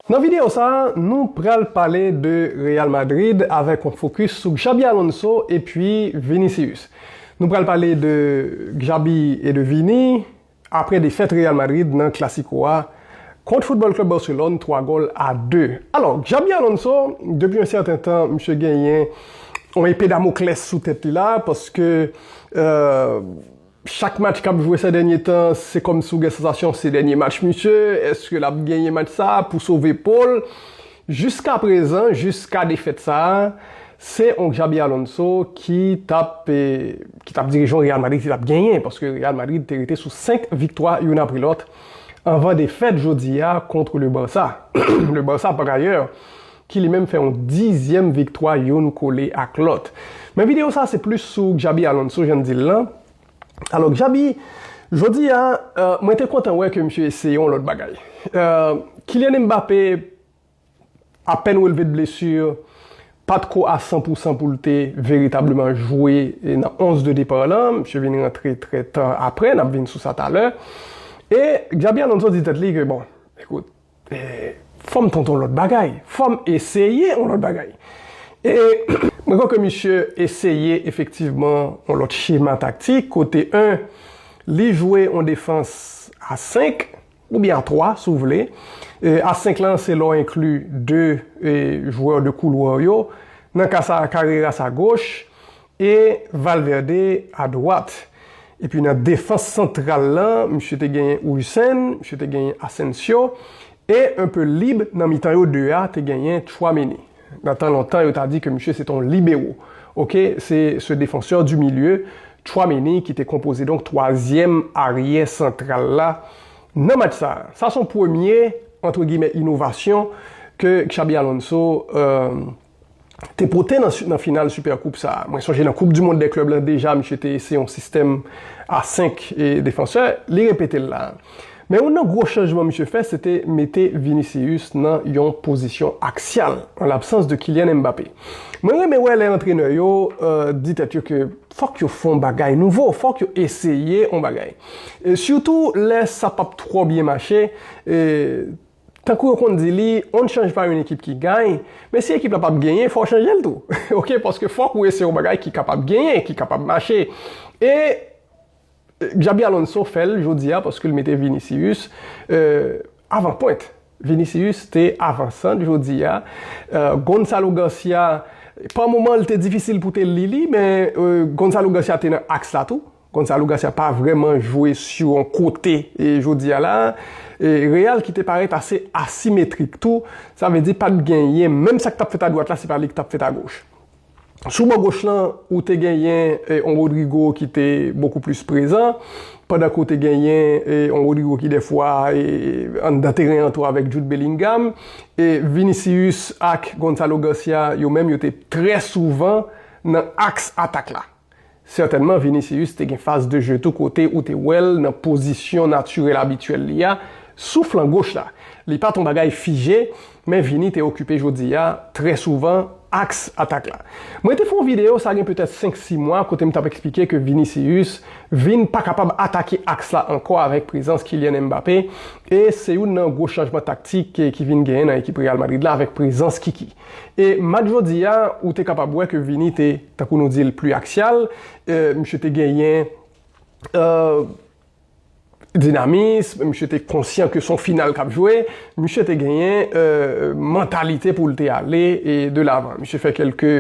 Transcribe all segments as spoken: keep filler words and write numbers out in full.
Nan videyo sa a, nou pral pale de Real Madrid avèk yon fokis sou Xabi Alonso epi Vinicius. Nou pral pale de Xabi e de Vini apre defèt Real Madrid nan Clasico a kont Football Club Barcelone, twa gòl a de. Alò, Xabi Alonso, depi yon sèten tan, misye genyen yon epe Damoclès sou tèt li la, paske, euh, chak match k ap jwe sè dènye tan, se kòmsi w gen sansasyon se dènye match misye. Èske l ap genyen match sa a pou sove po l? Jiska prezan, jiska defèt sa a, se yon Xabi Alonso ki t ap, eh, ki t ap dirije yon Real Madrid ki t ap genyen, paske Real Madrid te rete sou senk viktwa youn apre lòt anvan defèt jodi a kont le Barça. Le Barça, par ailleurs, ki li menm fè yon dizyèm viktwa youn kole ak lòt. Men videyo sa a se plis sou Xabi Alonso, jan n di l lan. Alò, Xabi, jodi a, euh, mwen te kontan wè ke misye eseye yon lòt bagay. Euh, Kylian Mbappé, apèn releve de blesi, pa t ko a san pou san pou l te veritableman jwe, e, nan onz de depa lan. Misye vin rantre trè ta apre, n ap vin sou sa talè. E Xabi Alonso di tèt li ke, bon, ekout, e, fò m tante yon lòt bagay, fò m eseye yon lòt bagay. E mwen kwè ke misye eseye efektivman yon lòt chema taktik, kote, en, li jwe yon defans a senk, oubyen a twa, si w vle. E, a senk lan, se lè w enkli de, e, jwè de koulwa yo. Nan ka sa a, Carreras a goch e Valverde a dwat. Epi nan defans santral lan, misye te genyen Huijsen, misye te genyen Asensio, e enpe lib nan mitan yo de a, te genyen Tchouaméni. Nan tan lontan, yo ta di ke misye se te yon libero. Oke, se ce défenseur du milieu, Tchouaméni, ki te konpoze donk twazyèm aryè santral la nan match sa a. Sa se yon premye, entre guillemets, inovasyon ke Xabi Alonso, euh, te pote nan, nan final Supercoupe sa a. Mwen sonje nan Coupe du Monde des Clubs lan deja, misye te eseye yon sistèm a senk, e, defansè, li repete l la. Men youn nan gwo chanjman misye fè, se te mete Vinicius nan yon pozisyon aksyal, an labsans de Kylian Mbappé. Mwen renmen wè lè antrenè yo, euh, di tèt yo ke fòk yo fè yon bagay nouvo, fòk yo eseye yon bagay. E sitou lè sa p ap twò byen mache, e, tankou yo konn di li, on ne change pas une équipe qui gagne, men si ekip la p ap genyen, fò w chanje l tou. Oke, paske fòk ou eseye yon bagay ki kapab genyen, ki kapab mache. E Xabi Alonso fè l jodi a paske l mete Vinicius, euh, avan pwent. Vinicius te avansant jodi a. Euh, Gonzalo Garcia, pa moman, li te difisil pou te li li, men, euh, Gonzalo Garcia te nan aks la tou. Gonzalo Garcia pa vrèman jwe sou yon kote, e, jodi a la. E, Real ki te parèt ase asimetrik tou. Sa vle di pa t genyen, menm sa k t ap fèt adwat la, se pa li k t ap fèt agoch. Sou bò goch lan, ou te genyen, e, yon Rodrygo ki te bokou plis prezan, pandan ke ou te genyen, e, yon Rodrygo ki dèfwa, e, anndan teren an tou avèk Jude Bellingham. E Vinicius ak Gonzalo Garcia, yo menm, yo te trè souvan nan aks atak la. Sètènman, Vinicius te gen faz de je tou kote ou te wè l nan pozisyon natirèl abityèl li a, sou flan goch la. Li pa t yon bagay fije, men Vini te okipe jodi a trè souvan aks atak la. Mwen te fè yon videyo, sa gen petèt senk sis mwa, kote m t ap eksplike ke Vinicius vin pa kapab atake aks la ankò avèk prezans Kylian Mbappé, e se youn nan gwo chanjman taktik ki, ki vin genyen nan ekip Real Madrid la avèk prezans Kiki. E match jodi a, ou te kapab wè ke Vini te, tankou nou di l, pli aksyal. E, misye te genyen, e, dinamis, misye te konsyan ke se yon final k ap jwe, misye te genyen, e, mantalite pou l te ale, e, de lavan. Misye fè kèlke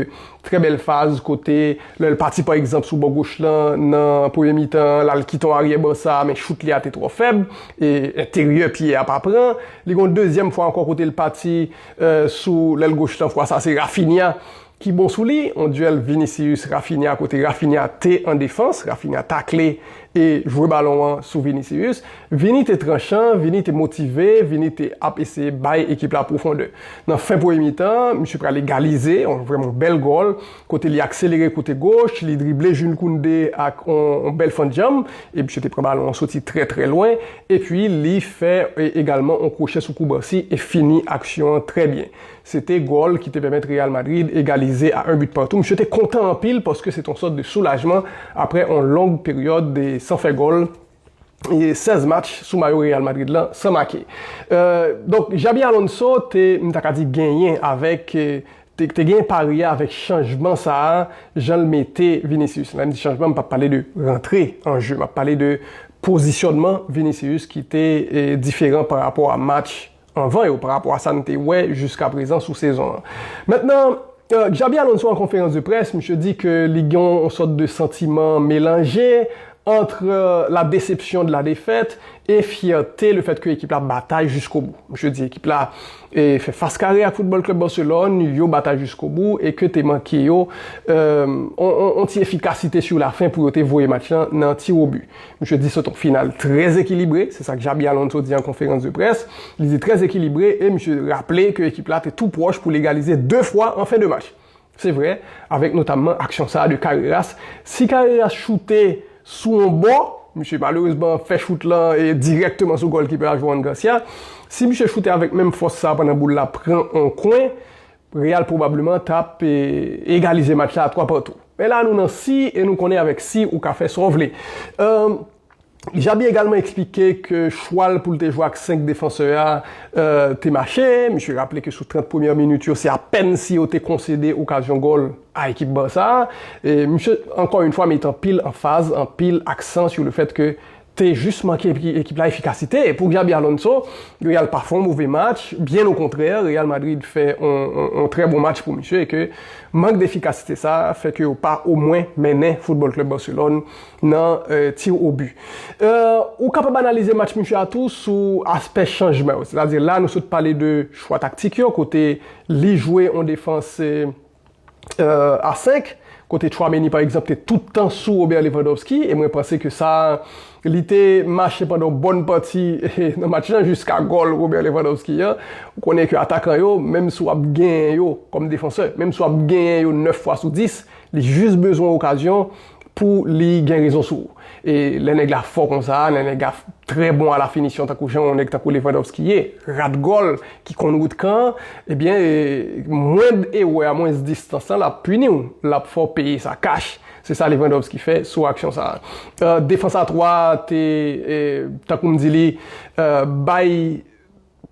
trè bèl faz kote lè l pati, pa egzanp, sou bò goch lan, nan premye mitan, l al kite yon aryè Barça, men chout li a te twò fèb, e enteryè pye a pa pran. Li gen yon dezyèm fwa ankò kote l pati, e, sou lèl goch lan, fwa sa se Raphinha ki bon sou li. Yon dyèl Vinicius Raphinha kote Raphinha te an defans, Raphinha takle e jwe balon an sou Vinicius. Vini te tranchan, Vini te motive, Vini te ap eseye bay ekip la pwofondè. Nan fen premye mitan, misye pral egalize, yon vrèman bèl gòl, kote li akselere kote goch, li drible Jules Koundé ak yon, yon bèl fann djanm, e misye te pran balon an soti trè, trè lwen, epi li fè, e, egalman yon kwochè sou Cubarsí e fini aksyon an trè byen. Se te gòl ki te pèmèt Real Madrid egalize a un but partout. Misye te kontan anpil paske se te yon sòt de soulajman apre yon long peryòd de san fè gòl e sèz match sou mayo Real Madrid lan san make. Euh, donk, Xabi Alonso te, m ta ka di, genyen avèk, euh, te, te genyen pari a avèk chanjman sa a, jan l mete Vinicius. Lè m di chanjman, m p ap pale de rantre an je, m ap pale de pozisyònman Vinicius ki te, eh, diferan pa rapò a match anvan yo, pa rapò a sa n te wè jiska prezan sou sezon an. Mentnan, euh, Xabi Alonso an konferans de près, misye di ke li gen yon sòt de santiman melanje ant, euh, la déception de la défaite e fyète le fait que ekip la batay jiskobou. Misye di ekip la, eh, fè fas kare ak Football Club Barcelone, yo batay jiskobou e ke te manke yo, euh, on, on, on ti efikasite sur la fin pou yo te voye match lan nan tir au but. Misye di se yon final trè ekilibre, se sa ke Xabi Alonso di an konferans de près. Li di trè ekilibre e misye raple ke ekip la te tou pwòch pou l egalize de fwa an fen de match. Se vre, avèk notamman aksyon sa a de Carreras. Si Carreras choute sou yon bò, misye malerezman fè chout lan e dirèkteman sou gòlkipè a Johan Garcia. Si misye choute avèk menm fòs sa a pandan boul la pran yon kwen, Real pwobableman t ap, eh, egalize match la a twa patou. Men la nou nan si e nou konnen avèk si ou ka fè sa w vle. Euh, Xabi egalman eksplike ke chwa l pou l te jwe ak senk defansè a, euh, te mache. Misye raple ke sou trant premyè minit yo, se apèn si yo te konsede okazyon gòl a ekip Barça a. E misye, ankò yon fwa, met anpil anfaz, anpil aksan sou le fèt ke te jis manke epi ekip la efikasite. E pou Xabi Alonso, Real pa fè yon move match, byen okontrè, Real Madrid fè yon, yon, yon trè bon match pou misye e ke mank defikasite sa a fè ke yo pa omwen mennen Football Club Barcelone nan, eh, tir au but. Eh, ou kapab analize match misye a tou sou aspè chanjman yo. Sètadi la, nou sot pale de chwa taktik yo, kote li jwe yon defans, eh, eh, a senk, kote Tchouaméni, pa egzanp, te tout tan sou Robert Lewandowski, e mwen panse ke sa, li te mache pandan yon bòn pati nan match lan jiska gòl Robert Lewandowski an. Ou konnen ke atakan yo, menm si w ap genyen yo kòm defansè, menm si w ap genyen yo nèf fwa sou dis, li jis bezwen okazyon pou li gen rezon sou ou. E lè nèg la fò konsa, lè nèg la trè bon a la finisyon, tankou jan yon nèg tankou Lewandowski ye, rat gòl ki konn wout kan, ebyen, e, mwen ewè a, mwen distans lan, l ap pini w, l ap fè w peye sa kach. Se sa Lewandowski fè sou aksyon sa a. Euh, defans a twa te, e, tankou m di li, euh, bay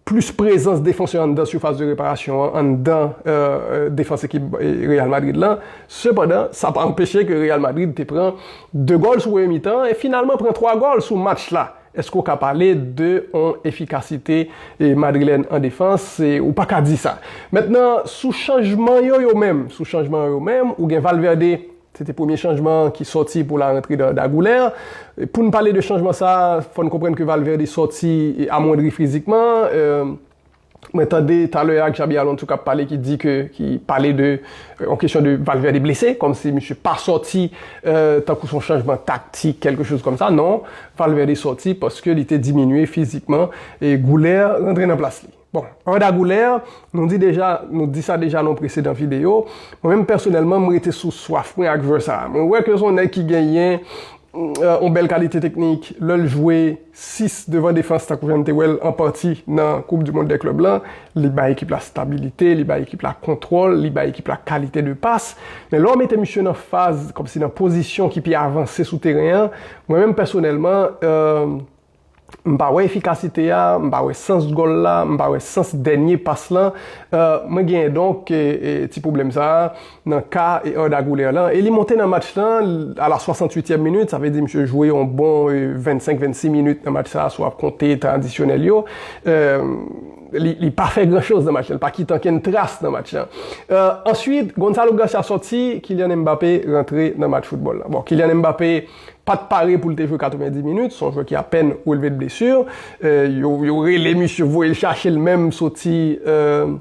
plis prezans defansè anndan sifas de reparasyon an, anndan, euh, euh, defans ekip, eh, Real Madrid lan. Sepandan, sa pa anpeche ke Real Madrid te pran de gòl sou premye mitan e finalman pran twa gòl sou match la. Èske w ka pale de yon efikasite, eh, madrilèn an defans? Eh, ou pa ka di sa. Mentnan, sou chanjman yo, yo menm, sou chanjman yo menm, ou gen Valverde, se te premye chanjman ki sòti pou la rantre de Arda Güler. Pou n pale de chanjman sa a, fò n konprann ke Valverde sòti amwendri fizikman. Euh, mwen tande talè a Xabi Alonso k ap pale, ki di ke, ki pale de, euh, yon kesyon de Valverde blese, kòmsi misye pa sòti, euh, tankou se yon chanjman taktik, kèlke choz kòmsa. Non, Valverde sòti paske li te diminye fizikman e Güler rantre nan plas li. Bon, Arda Güler, nou di deja, nou di sa deja nan yon presedan videyo. Mwen menm pèsonèlman, mwen rete sou swaf mwen ak jwè sa a. Mwen wè ke se yon nèg ki genyen, euh, yon bèl kalite teknik. Lè l jwe sis devan defans, tankou jan n te wè l an pati nan Coupe du Monde des Clubs lan, li bay ekip la stabilite, li bay ekip la kontwòl, li bay ekip la kalite de pas. Men lè w mete misye nan faz, kòmsi nan pozisyon ki pi avanse sou teren an, mwen menm pèsonèlman, euh, m pa wè efikasite a, m pa wè sans gòl la, m pa wè sans dènye pas lan. Euh, mwen genyen donk, e, e, ti pwoblèm sa a nan ka, e, Arda Güler lan. E li monte nan match lan a la swasantuityèm minit, sa vle di misye jwe yon bon, e, vennsenk, vennsis minit nan match sa a, si w ap konte tan adisyonèl yo. Euh, li, li pa fè gran choz nan match lan, li pa kite ankenn tras nan match lan. Euh, answit, Gonzalo Garcia sòti, Kylian Mbappé rantre nan match foutbòl la. Bon, Kylian Mbappé pa t pare pou l te jwe katrevenndis minit, se yon jwè ki apèn releve de blesi. Euh, yo, yo rele misye, voye l chache l menm soti, euh,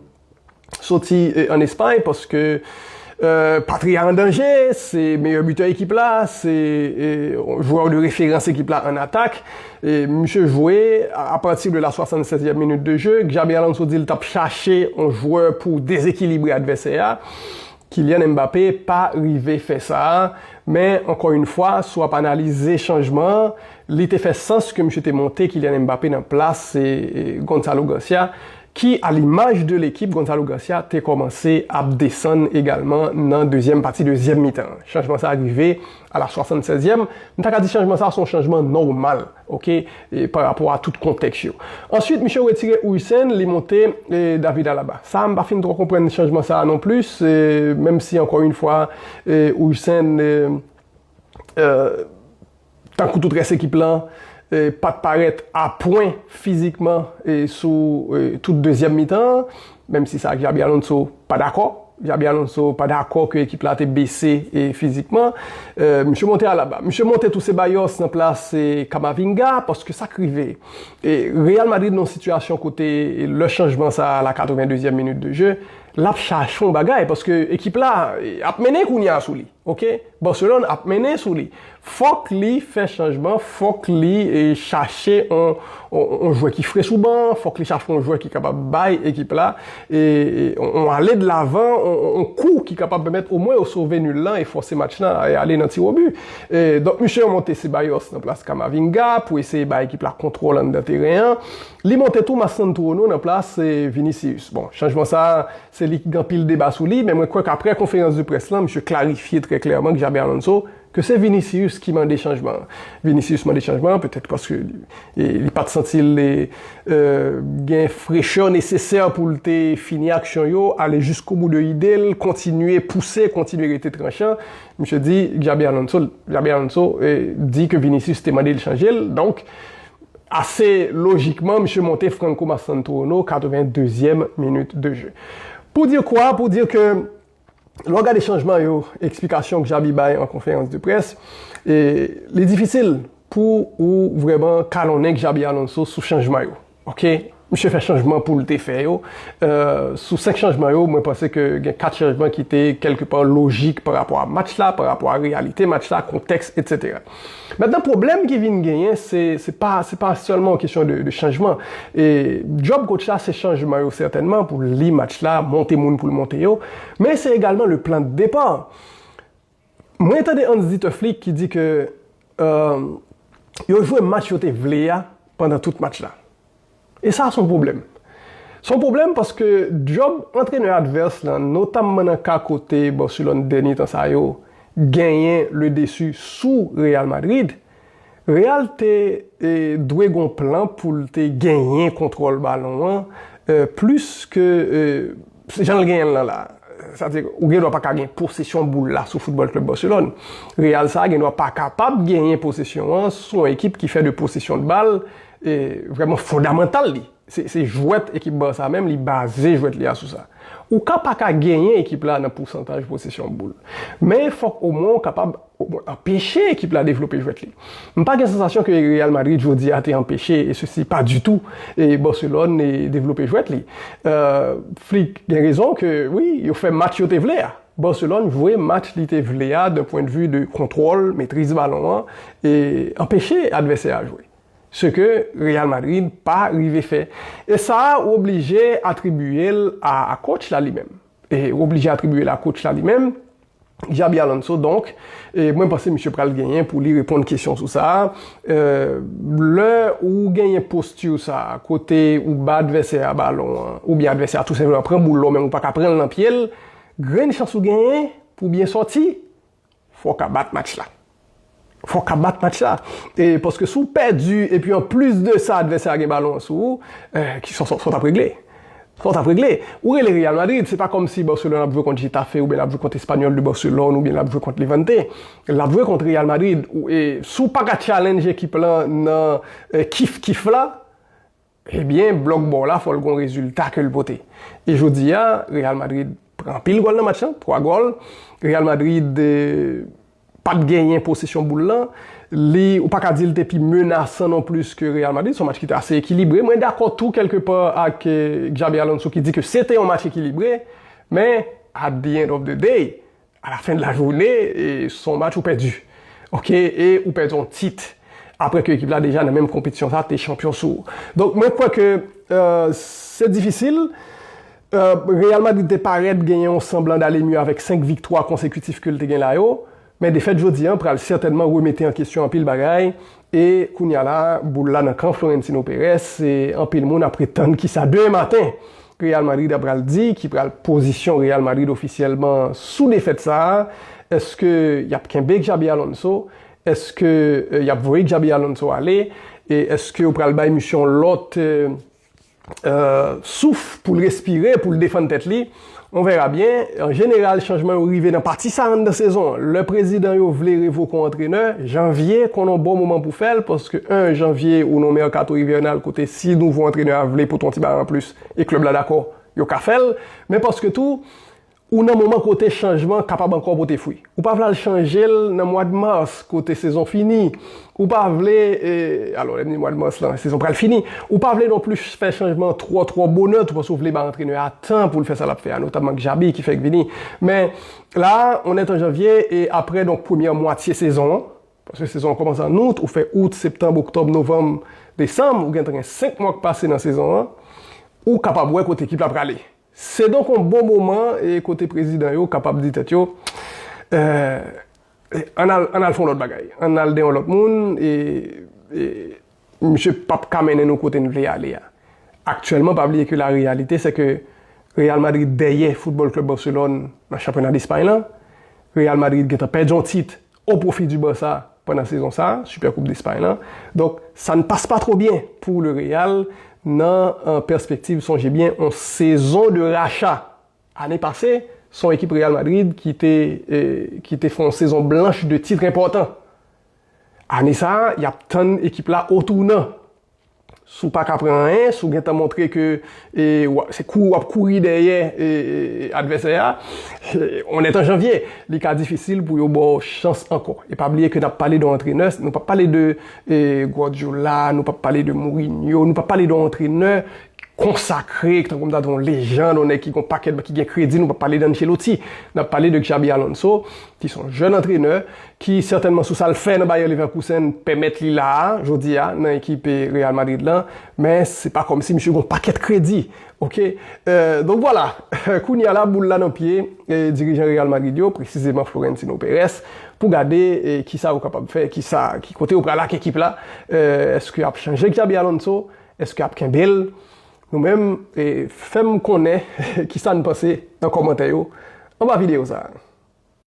soti, euh, ann Espay, paske, euh, patri a an danje, se meyè bitè ekip la, se, euh, jwè de referans ekip la an atak. E misye jwe a, apati de la swasannsèzyèm minit de je. Xabi Alonso di l t ap chache yon jwè pou dezekilibre advèsè a. Kylian Mbappé pa rive fè sa, men ankò yon fwa, si w ap analize chanjman an, li te fè sans ke misye te monte Kylian Mbappé nan plas, e, e, Gonzalo Garcia, ki, a limaj de lekip, Gonzalo Garcia te kòmanse ap desann egalman nan dezyèm pati dezyèm mitan an. Chanjman sa a rive a la swasannsèzyèm. M ta ka di chanjman sa a se yon chanjman nòmal, oke, e, pa rapò a tout kontèks yo. Answit, misye retire Huijsen, li monte, e, David Alaba. Sa a, m pa fin twò konprann chanjman sa a non plis, e, menm si, ankò yon fwa, e, Huijsen, e, e, tankou tout rès ekip lan, e, pa t parèt a pwen fizikman, e, sou, e, tout dezyèm mitan an, menm si sa Xabi Alonso pa dakò. Xabi Alonso pa dakò ke ekip la te bese, e, fizikman. E, misye monte Alaba. Misye monte tou Ceballos nan plas, e, Camavinga, paske sa k rive. E, Real Madrid nan yon sitiyasyon kote, e, lè chanjman sa a la katrevendezyèm minit de jeu, l ap chache yon bagay, paske ekip la, e, ap mennen kounye a sou li. Oke? Barcelone ap mennen sou li. Fòk li fè chanjman, fòk li, e, chache on, on, on jwè ki fre sou ban, fòk li chache on jwè ki kapab bay ekip la, e, e, on, on ale de lavan, on, on, on kou ki kapab pèmèt omwen yo sove nil lan e fòse match lan e ale nan tirobi. E, donk, misye monte Ceballos nan plas Camavinga pou eseye bay ekip la kontwòl anndan teren an. Li monte tou Mastantuono nan plas, e, Vinicius. Bon, chanjman sa a, se li ki gen anpil deba sou li, men mwen kwè k aprè konferans de près lan, misye klarifye trè klèman, Xabi Alonso, ke se Vinicius ki mande chanjman an. Vinicius mande chanjman an, petèt paske li, e, li pa t santi l, e, e, gen frechè nesesè pou l te fini aksyon yo, ale jiskobou de ide l, kontinye pouse, kontinye rete tranchan. Misye di, Xabi Alonso, Xabi Alonso, e, di ke Vinicius te mande l chanje l. Donk, ase lojikman, misye monte Franco Mastantuono, katrevendezyèm minit de jeu. Pou di kwa? Pou di ke lè w gade chanjman yo, eksplikasyon Xabi bay an konferans de près, e, li difisil pou ou vrèman kalonnen Xabi Alonso sou chanjman yo. Oke? Misye fè chanjman pou l te fè yo. E, sou senk chanjman yo, mwen panse ke gen kat chanjman ki te kèlkepa lojik pa rapò a match la, pa rapò a reyalite match la, kontèks, etsetera. Mentnan, pwoblèm ki vin genyen, se, se pa, se pa sèlman yon kesyon de, de chanjman. E djòb coach la, se chanjman yo sètènman, pou li match la, monte moun pou l monte yo, men se egalman le plan de départ. Mwen tande Hans-Dieter Flick ki di ke, e, yo jwe match yo te vle a pandan tout match la. E sa, se yon pwoblèm. Se yon pwoblèm paske djòb antrenè advès lan, notamman nan ka kote Barcelone dènye tan sa yo genyen le dessus sou Real Madrid, Real te, e, dwe gon plan pou l te genyen kontwòl balon an, e, plis ke, e, jan l genyen l lan la. Sa vle di, ou gen dwa pa ka gen posesyon boul la sou Football Club Barcelone. Real sa a gen dwa pa kapab genyen posesyon an sou yon ekip ki fè de posesyon de bal, e, vrèman fondamantal li. Se, se jwèt ekip Barça menm, li baze jwèt li a sou sa. Ou ka pa ka genyen ekip la nan pousantaj posesyon boul. Men fòk omwen ou kapab omwen anpeche ekip la devlope jwèt li. M pa gen sansasyon ke Real Madrid jodi a te anpeche, e sesi pa ditou, e Barcelone e devlope jwèt li. E, Flick gen rezon ke, wi, yo fè match yo te vle a. Barcelone jwe match li te vle a, d'un point de vue de kontwòl, metriz balon an, e anpeche advèsè a jwe. Ce que Real Madrid pa rive fè. E sa a, ou oblije atribiye l a, a coach la li menm. E ou oblije atribiye l a coach la li menm, Xabi Alonso. Donk, e mwen panse misye pral genyen pou li reponn kesyon sou sa a. E, lè ou genyen posti sa a, kote ou ba advèsè a balon an, oubyen advèsè a tou senpleman pran boul la, men ou pa ka pran l nan pye l, grenn chans ou genyen pou byen sòti, fò w ka bat match la. Fò w ka bat match la. E paske si w pèdi, epi an plis de sa, advèsè a gen balon an sou ou, e, ki sa, sa, sa w t ap regle? Sa w t ap regle? Ou rele Real Madrid, se pa kòmsi Barcelone ap jwe kont Getafe, oubyen l ap jwe kont Espanyol de Barcelone, oubyen l ap jwe kont Levante. L ap jwe kont Real Madrid. Ou, e, si w pa ka challenge ekip lan nan, e, kif kif la, ebyen, blòk ba w la, fò l gon rezilta ke l pote. E jodi a, Real Madrid pran anpil gòl nan match lan, twa gòl. Real Madrid, e, pa t genyen posesyon boul lan. Li, ou pa ka di l te pi menasan non plis ke Real Madrid. Se yon match ki te ase ekilibre. Mwen dakò tou kèlkepa ak, e, Xabi Alonso ki di ke se te yon match ekilibre. Men, at the end of the day, à la fin de la journée, e, se yon match ou pèdi. Oke, e ou pèdi yon tit. Apre ke ekip la deja nan menm konpetisyon sa, te chanpyon sou ou. Donk, mwen kwè ke, e, se difisil. E, Real Madrid te parèt genyen yon semblant d'aller mieux avèk senk viktwa konsekitif ke l te gen la yo. Men defèt jodi a pral sètènman remete an kesyon anpil bagay, e kounye a la, boul la nan kan Florentino Perez, e anpil moun ap ret tann kisa demen maten Real Madrid ap pral di, ki pral pozisyon Real Madrid ofisyèlman sou defèt sa a. Èske y ap kenbe Xabi Alonso? Èske, e, y ap voye Xabi Alonso ale? E èske yo pral bay misye yon lòt, e, e, souf pou l respire, pou l defann tèt li? On verra bien. An jeneral, chanjman yo rive nan pati sa a anndan sezon an. Lè prezidan yo vle revoke yon antrenè, janvye konn yon bon moman pou fè l, paske en janvye ou nan yon mèkato ivènal kote si nouvo antrenè a vle pote yon ti bagay anplis e klèb la dakò, yo ka fè l. Men paske tou, ou nan moman kote chanjman kapab ankò pote fwi. Ou pa vle al chanje l nan mwa de mas, kote sezon fini. Ou pa vle, e, alò, lè m di mwa de mas lan, sezon pral fini. Ou pa vle non plis fè chanjman twò, twò bonè, tou, paske w vle bay antrenè a tan pou l fè sa l ap fè a, notamman Xabi ki fèk vini. Men la, on est en janvier, e apre, donk, premyè mwatye sezon an, paske sezon an kòmanse an out, ou fè out, septanm, oktòb, novanm, desanm, ou gen tan gen senk mwa k pase nan sezon an, ou kapab wè kote ekip la prale. Se donk yon bon moman e kote prezidan yo kapab di tèt yo, e, ann al, ann al fè yon lòt bagay, ann al de yon lòt moun, e, e misye p ap ka mennen nou kote n vle ale a. Aktyèlman, pa bliye ke la reyalite, se ke Real Madrid dèyè Football Club Barcelone nan chanpyona Despay lan. Real Madrid gentan pèdi yon tit o pwofi di Barça pandan sezon sa a, Super Coupe d'Espagne lan. Donk, ça ne passe pas trop bien pour le Real nan, an pèspektiv, sonje byen, yon sezon de racha. Ane pase, se yon ekip Real Madrid ki te, e, ki te fè yon sezon blanch de tit enpòtan. Ane sa a, y ap tann ekip la o tounan. Si w pa ka pran anyen, si w gentan montre ke, e, w a, se kouri w ap kouri dèyè, e, e, advèsè a, e, on est en janvier, li ka difisil pou yo ba w chans ankò. E pa bliye ke n ap pale de yon antrenè, nou p ap pale de, e, Guardiola, nou p ap pale de Mourinho, nou p ap pale de yon antrenè konsakre, tankou m ta di yon lejann, yon nèg ki gen yon pakèt, ki gen kredi, nou p ap pale de Ancelotti. N ap pale de Xabi Alonso, ki se yon jèn antrenè, ki sètènman sou sa l fè nan Bayer Leverkusen pèmèt li la a, jodi a, nan ekip, e, Real Madrid lan, men se pa kòmsi misye gen yon pakèt kredi, oke? E, donk vwala, kounye a la, boul la nan pye, e, dirijan Real Madrid yo, presizeman Florentino Perez, pou gade, e, kisa yo kapab fè, kisa, ki kote yo pral ak ekip la, e, èske y ap chanje Xabi Alonso, èske y ap kenbe l? Nou menm, e, fè m konnen kisa n panse nan kòmantè yo anba videyo sa a.